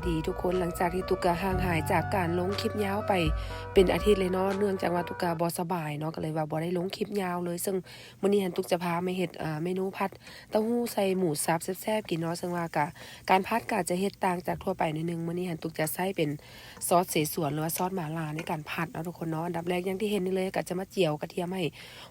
ດີທຸກຄົນ, ຫຼັງຈາກທີ່ຕຸກກະຫ່າງຫາຍຈາກການລົງຄລິບຍາວໄປເປັນອາທິດເລີຍເນາະ, ເນື່ອງຈາກວ່າຕຸກກະບໍ່ສະບາຍເນາະ, ກໍເລີຍວ່າບໍ່ໄດ້ລົງຄລິບຍາວເລີຍ. ເຊິ່ງມື້ນີ້ຫັ້ນຕຸກຈະພາມາເຮັດ ເອ່ອ ເມນູຜັດເຕົ້າຫູ່ໃສ່ໝູສັບແຊບໆກິນເນາະ, ເຊິ່ງວ່າກະ ການຜັດກໍອາດຈະເຮັດຕ່າງຈາກທົ່ວໄປໜ້ອຍໜຶ່ງ. ມື້ນີ້ຫັ້ນຕຸກຈະໃຊ້ເປັນຊອສເສສວນ ຫຼືວ່າຊອສໝາລ່າໃນການຜັດເນາະທຸກຄົນເນາະ. ອັນດັບແລກຢ່າງທີ່ເຫັນນີ້ເລີຍ, ກໍຈະມາຈຽວກະທຽມໃຫ້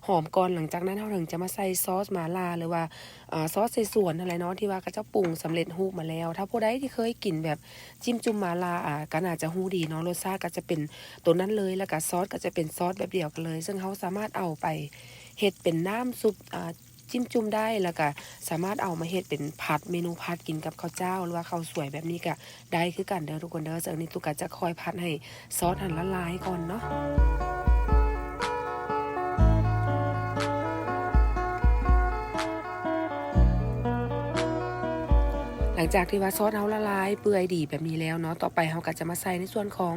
ຫອມກ່ອນ, ຫຼັງຈາກນັ້ນເຮົາເຖິງຈະມາໃສ່ຊອສໝາລ່າ ຫຼືວ່າ ເອ່ອ ຊອສເສສວນຫັ້ນແຫຼະເນາະ ທີ່ວ່າເຂົາເຈົ້າປຸງສຳເລັດຮູບມາແລ້ວ. ຖ້າຜູ້ໃດທີ່ເຄີຍກິນແບບຈິ້ມຈຸ່ມໝາລ່າ ອາ ກໍໜ້າຈະຮູ້ດີເນາະ, ລົດຊາດກໍຈະເປັນໂຕນັ້ນເລີຍ ແລ້ວກໍຊອສກໍຈະເປັນຊອສແບບດຽວກັນເລີຍ, ເຊິ່ງເຮົາສາມາດເອົາໄປເຮັດເປັນນ້ຳຊຸບ ອາ ຈິ້ມຈຸ່ມໄດ້ ແລ້ວກໍສາມາດເອົາມາເຮັດເປັນຜັດ ເມນູຜັດກິນກັບເຂົ້າເຈົ້າ ຫຼືວ່າເຂົ້າສວຍແບບນີ້ກໍໄດ້ຄືກັນເດີທຸກຄົນເດີ. ເຊິ່ງນີ້ຕຸກກະຈະຄ່ອຍຜັດໃຫ້ ຊອສຫັ້ນລະລາຍກ່ອນເນາະ. ຫຼັງຈາກທີ່ວ່າຊອສເຮົາລະລາຍເປື່ອຍດີແບບນີ້ແລ້ວເນາະ, ຕໍ່ໄປເຮົາກໍຈະມາໃສ່ໃນສ່ວນຂອງ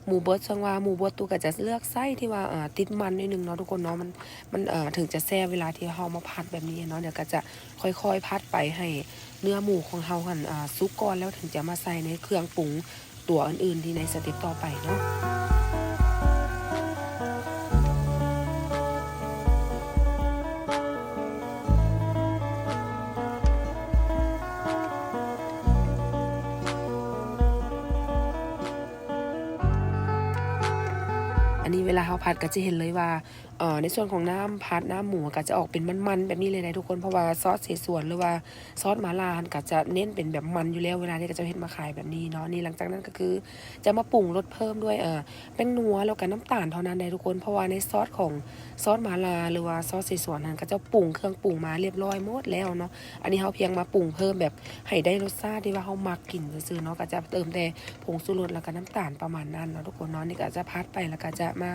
ໝູບົດ. ເຊິ່ງວ່າໝູບົດຕຸກກະຈະເລືອກໃສ່ທີ່ວ່າ ເອ່ອ ຕິດມັນໜ້ອຍໜຶ່ງເນາະທຸກຄົນເນາະ, ມັນ ມັນ ເອ່ອ ເຖິງຈະແຊບເວລາທີ່ເຮົາມາຜັດແບບນີ້ເນາະ. ດຽວກໍຈະຄ່ອຍໆຜັດໄປໃຫ້ເນື້ອໝູຂອງເຮົາຫັ້ນ ອາ ສຸກກ່ອນ ແລ້ວເຖິງຈະມາໃສ່ໃນເຄື່ອງປຸງ ຕົວອື່ນໆທີ່ໃນສະເຕັບຕໍ່ໄປເນາະ. ອັນນີ້ເວລາເຮົາຜັດກໍຈະເຫັນເລີຍວ່າ ເອ່ອ ໃນສ່ວນຂອງນ້ຳຜັດນ້ຳໝູກໍຈະອອກເປັນມັນໆແບບນີ້ເລີຍນະທຸກຄົນ, ເພາະວ່າຊອສເສສວນ ຫຼືວ່າຊອສໝາລ່າຫັ້ນກໍຈະເນັ້ນເປັນແບບມັນຢູ່ແລ້ວ, ເວລາທີ່ເຂົາເຈົ້າເຮັດມາຂາຍແບບນີ້ເນາະ. ນີ້ຫຼັງຈາກນັ້ນກໍຄືຈະມາປຸງລົດເພີ່ມດ້ວຍ ເອ່ອ ແປ້ງນົວ ແລ້ວກໍນ້ຳຕານເທົ່ານັ້ນເດ້ທຸກຄົນ, ເພາະວ່າໃນຊອສຂອງຊອສໝາລ່າ ຫຼືວ່າຊອສເສສວນຫັ້ນ ເຂົາເຈົ້າປຸງເຄື່ອງປຸງມາລຽບຮ້ອຍໝົດແລ້ວເນາະ. ອັນນີ້ເຮົາພຽງມາປຸງເພີ່ມແບບໃຫ້ໄດ້ລົດຊາດທີ່ວ່າເຮົາມັກກິນຊື່ໆເນາະ, ກໍຈະເຕີມແຕ່ຜົງຊູລົດ ແລ້ວກໍນ້ຳຕານປະມານນັ້ນເນາະທຸກຄົນເນາະ. ນີ້ກໍຈະຜັດໄປ ແລ້ວກໍຈະມາ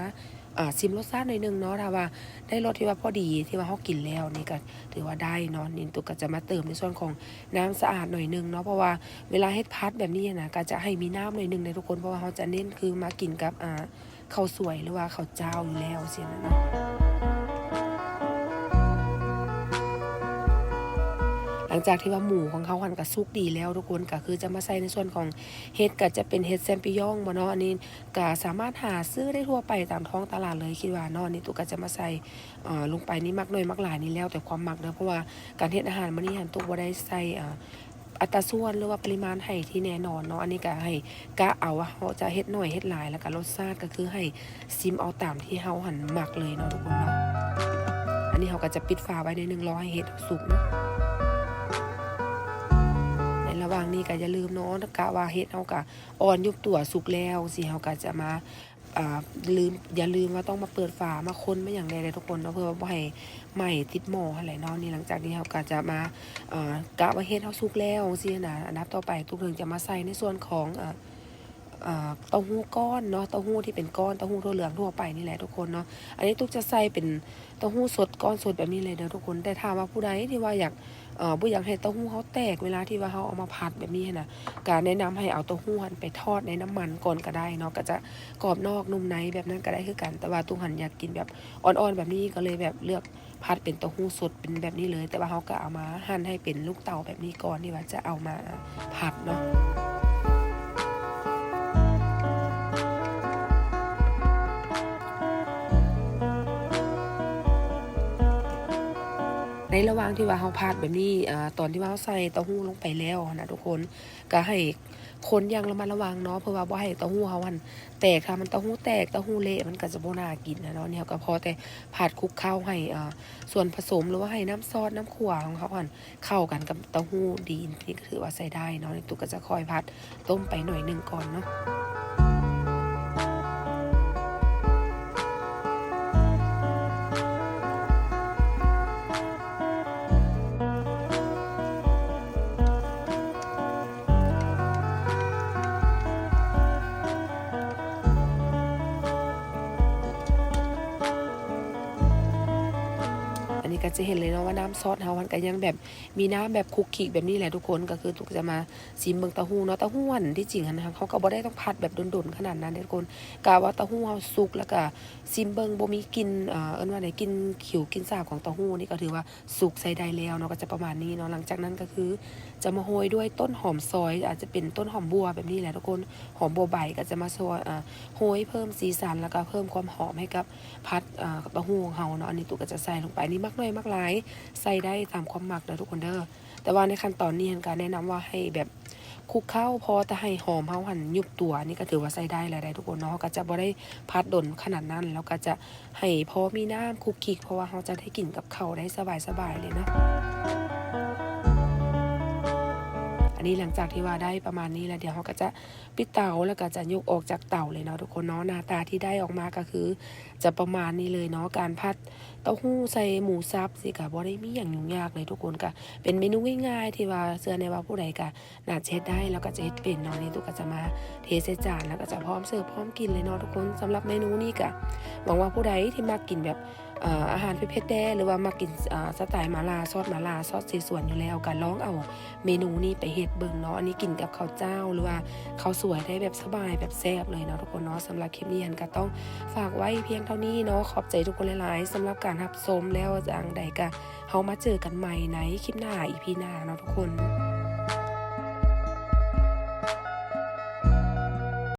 ອາ ຊິມລົດຊາດໜ້ອຍໜຶ່ງເນາະ, ຖ້າວ່າໄດ້ລົດທີ່ວ່າພໍດີ ທີ່ວ່າເຮົາກິນແລ້ວນີ້ກໍຖືວ່າໄດ້ເນາະ. ນີ້ຕຸກກໍຈະມາເຕີມໃນສ່ວນຂອງນ້ຳສະອາດໜ້ອຍໜຶ່ງເນາະ, ເພາະວ່າເວລາເຮັດຜັດແບບນີ້ນະ ກໍຈະໃຫ້ມີນ້ຳໜ້ອຍໜຶ່ງເດ້ທຸກຄົນ, ເພາະວ່າເຮົາຈະເນັ້ນຄືມາກິນກັບ ອາ ເຂົ້າສວຍ ຫຼືວ່າເຂົ້າຈ້າວຢູ່ແລ້ວຊີ້ນະເນາະ. ຫຼັງຈາກທີ່ວ່າໝູຂອງເຮົາຫັ້ນກໍສຸກດີແລ້ວທຸກຄົນ, ກໍຄືຈະມາໃສ່ໃນສ່ວນຂອງເຫັດ, ກໍຈະເປັນເຫັດແຊມປິຍອງບໍເນາະ, ອັນນີ້ ກະສາມາດຫາຊື້ໄດ້ທົ່ວໄປຕາມທ້ອງຕະຫຼາດເລີຍ ຄິດວ່າເນາະ. ນີ້ຕຸກກະຈະມາໃສ່ ເອ່ອ ລົງໄປ, ນີ້ມັກໜ້ອຍມັກຫຼາຍນີ້ແລ້ວແຕ່ຄວາມມັກເດີ, ເພາະວ່າການເຮັດອາຫານມື້ນີ້ຫັ້ນ ຕຸກບໍ່ໄດ້ໃສ່ ເອ່ອ ອັດຕາສ່ວນ ຫຼືວ່າປະລິມານໃຫ້ທີ່ແນ່ນອນເນາະ. ອັນນີ້ກະໃຫ້ກະເອົາວ່າເຮົາຈະເຮັດໜ້ອຍເຮັດຫຼາຍ, ແລ້ວກະລົດຊາດກະຄືໃຫ້ຊິມເອົາຕາມທີ່ເຮົາຫັ້ນມັກເລີຍເນາະທຸກຄົນເນາະ. ອັນນີ້ເຮົາກະຈະປິດຝາໄວ້ໜ້ອຍໜຶ່ງ ລໍໃຫ້ເຫັດເຮົາສຸກເນາະ. ໃນລະຫວ່າງນີ້ກະຢ່າລືມເນາະ, ກະວ່າເຫັດເຮົາກະ ອ່ອນຍຸບຕົວສຸກແລ້ວຊີ້ ເຮົາກໍຈະມາ ອ່າ ລືມ ຢ່າລືມວ່າຕ້ອງມາເປີດຝາ ມາຄົນ ມາຫຍັງແດ່ເດີທຸກຄົນເນາະ ເພື່ອວ່າບໍ່ໃຫ້ໄໝ້ຕິດໝໍ້ຫັ້ນແຫຼະເນາະ. ນີ້ ຫຼັງຈາກນີ້ເຮົາກໍຈະມາ ເອ່ອ ກະວ່າເຫັດເຮົາສຸກແລ້ວຈັ່ງຊີ້ນະ. ອັນດັບຕໍ່ໄປ ຕຸກເຖິງຈະມາໃສ່ໃນສ່ວນຂອງ ເອ່ອ ເຕົ້າຫູ້ກ້ອນເນາະ, ເຕົ້າຫູ້ທີ່ເປັນກ້ອນ ເຕົ້າຫູ້ຖົ່ວເຫຼືອງທົ່ວໄປນີ້ແຫຼະທຸກຄົນເນາະ. ອັນນີ້ຕຸກຈະໃສ່ເປັນ ເຕົ້າຫູ້ສົດ ກ້ອນສົດແບບນີ້ເລີຍເດີທຸກຄົນ. ແຕ່ຖ້າວ່າຜູ້ໃດທີ່ວ່າຢາກ ເອ່ອ ບໍ່ຢາກໃຫ້ເຕົ້າຫູ້ເຮົາແຕກເວລາທີ່ວ່າເຮົາເອົາມາຜັດແບບນີ້ຫັ້ນນະ ກະແນະນຳໃຫ້ເອົາເຕົ້າຫູ້ຫັ້ນໄປທອດໃນນ້ຳມັນກ່ອນກະໄດ້ເນາະ, ກະຈະກອບນອກນຸ່ມໃນແບບນັ້ນກະໄດ້ຄືກັນ. ແຕ່ວ່າຕຸກຫັ້ນຢາກກິນແບບອ່ອນໆແບບນີ້ ກະເລີຍແບບເລືອກຜັດເປັນເຕົ້າຫູ້ສົດເປັນແບບນີ້ເລີຍ. ແຕ່ວ່າເຮົາກະເອົາມາຫັ່ນໃຫ້ເປັນລູກເຕົາແບບນີ້ກ່ອນ ທີ່ວ່າຈະເອົາມາ ຜັດເນາະ. ໃນລະຫວ່າງທີ່ວ່າເຮົາຜັດແບບນີ້ ເອ່ອ ຕອນທີ່ວ່າເຮົາໃສ່ເຕົ້າຫູ້ລົງໄປແລ້ວຫັ້ນນະທຸກຄົນ ກະໃຫ້ຄົນຢ່າງລະມັດລະວັງເນາະ ເພື່ອວ່າບໍ່ໃຫ້ເຕົ້າຫູ້ເຮົາຫັ້ນແຕກ. ຖ້າມັນເຕົ້າຫູ້ແຕກ ເຕົ້າຫູ້ເລະ ມັນກະຈະບໍ່ໜ້າກິນຫັ້ນເນາະ. ນີ້ເຮົາກະພໍແຕ່ຜັດຄຸກເຂົ້າໃຫ້ ເອ່ອ ສ່ວນປະສົມ ຫຼືວ່າໃຫ້ນ້ຳຊອດ ນ້ຳຂົ້ວຂອງເຮົາຫັ້ນ ເຂົ້າກັນກັບເຕົ້າຫູ້ດີ ນີ້ກະຖືວ່າໃຊ້ໄດ້ເນາະ. ນີ້ຕຸກກະຈະຄ່ອຍຜັດຕົ້ມໄປໜ້ອຍໜຶ່ງກ່ອນເນາະ. ອັນນີ້ ກໍຈະເຫັນເລີຍເນາະວ່ານ້ຳຊອດເຮົາຫັ້ນກໍຍັງແບບມີນ້ຳແບບຄຸກຄິກແບບນີ້ແຫຼະທຸກຄົນ. ກໍຄືຕຸກຈະມາຊີມເບິ່ງເຕົ້າຫູ້ເນາະ. ເຕົ້າຫູ້ຫັ້ນທີ່ຈິງຫັ້ນເຮົາກໍບໍ່ໄດ້ຕ້ອງຜັດແບບດົນໆຂະໜາດນັ້ນເດ້ທຸກຄົນ, ກະວ່າເຕົ້າຫູ້ເຮົາສຸກ ແລ້ວກະຊີມເບິ່ງບໍ່ມີກິ່ນ ເອີ ເອີ້ນວ່າໃດ ກິ່ນຂິວກິ່ນສາບຂອງເຕົ້າຫູ້ນີ້ກໍຖືວ່າສຸກໃຊ້ໄດ້ແລ້ວເນາະ. ກໍຈະປະມານນີ້ເນາະ. ຫຼັງຈາກນັ້ນກໍຄືຈະມາໂຮຍດ້ວຍຕົ້ນຫອມຊອຍ ອາດຈະເປັນຕົ້ນຫອມບົ່ວແບບນີ້ແຫຼະທຸກຄົນ, ຫອມບົ່ວໃບ ກໍຈະມາຊ່ວຍ ເອີ ໂຮຍເພີ່ມສີສັນ ແລ້ວກໍເພີ່ມຄວາມຫອມໃຫ້ກັບ ຜັດ ເອີ ເຕົ້າຫູ້ຂອງເຮົາເນາະ. ອັນນີ້ຕຸກກໍຈະໃສ່ລົງໄປ ນີ້ມັກໜ້ອຍມັກຫຼາຍ ໃສ່ໄດ້ຕາມຄວາມມັກເດີທຸກຄົນເດີ. ແຕ່ວ່າໃນຂັ້ນຕອນນີ້ຫັ້ນກໍແນະນຳວ່າໃຫ້ແບບຄຸກເຄົ້າ ພໍແຕ່ໃຫ້ຫອມເຮົາຫັ້ນຍຸບຕົວ ນີ້ກໍຖືວ່າໃຊ້ໄດ້ແລ້ວໄດ໋ທຸກຄົນເນາະ. ເຮົາກໍຈະບໍ່ໄດ້ຜັດດົນຂະໜາດນັ້ນ ແລ້ວກໍຈະໃຫ້ພໍມີນ້ຳຄຸກຄິກ ເພາະວ່າເຮົາຈະໄດ້ກິນກັບເຂົ້າໄດ້ສະບາຍໆເລີຍເນາະ. ອັນນີ້ຫຼັງຈາກທີ່ວ່າໄດ້ປະມານນີ້ແລ້ວ ດຽວເຮົາກໍຈະ ປິດເຕົາ ແລ້ວກໍຈະຍົກອອກຈາກເຕົາເລີຍເນາະທຸກຄົນເນາະ. ໜ້າຕາທີ່ໄດ້ອອກມາກໍຄືຈະປະມານນີ້ເລີຍເນາະ. ການຜັດເຕົ້າຫູ້ໃສ່ໝູສັບຊີ້ກໍບໍ່ໄດ້ມີຫຍັງຫຍຸ້ງຍາກເລີຍທຸກຄົນ, ກໍເປັນເມນູງ່າຍໆທີ່ວ່າເຊື່ອແນ່ວ່າຜູ້ໃດກໍໜ້າຈະເຮັດໄດ້ ແລ້ວກໍຈະເຮັດເປັນເນາະ. ນີ້ຕຸກກໍຈະມາເທໃສ່ຈານ ແລ້ວກໍຈະພ້ອມເສີບພ້ອມກິນເລີຍເນາະທຸກຄົນ. ສຳລັບເມນູນີ້ກໍຫວັງວ່າຜູ້ໃດທີ່ມັກກິນແບບ ເອີ ອາຫານເຜັດໆແດ່ ຫຼືວ່າມັກກິນ ເອີ ສະໄຕມາລາ ຊອດມາລາ ຊອດເຊຊວນຢູ່ແລ້ວ ກໍລອງເອົາເມນູນີ້ໄປເຮັດເບິ່ງເນາະ. ອັນນີ້ກິນກັບເຂົ້າເຈົ້າ ຫຼືວ່າເຂົ້າສວຍໄດ້ແບບສະບາຍ ແບບແຊບເລີຍເນາະທຸກຄົນເນາະ. ສຳລັບຄລິບນີ້ຫັ້ນກໍຕ້ອງຝາກໄວ້ພຽງເທົ່ານີ້ເນາະ. ຂອບໃຈທຸກຄົນຫຼາຍໆສຳລັບການຮັບຊົມ ແລ້ວຈັ່ງໃດກໍເຮົາມາເຈີກັນໃໝ່ໃນຄລິບໜ້າ ອີພີໜ້າເນາະທຸກຄົນ.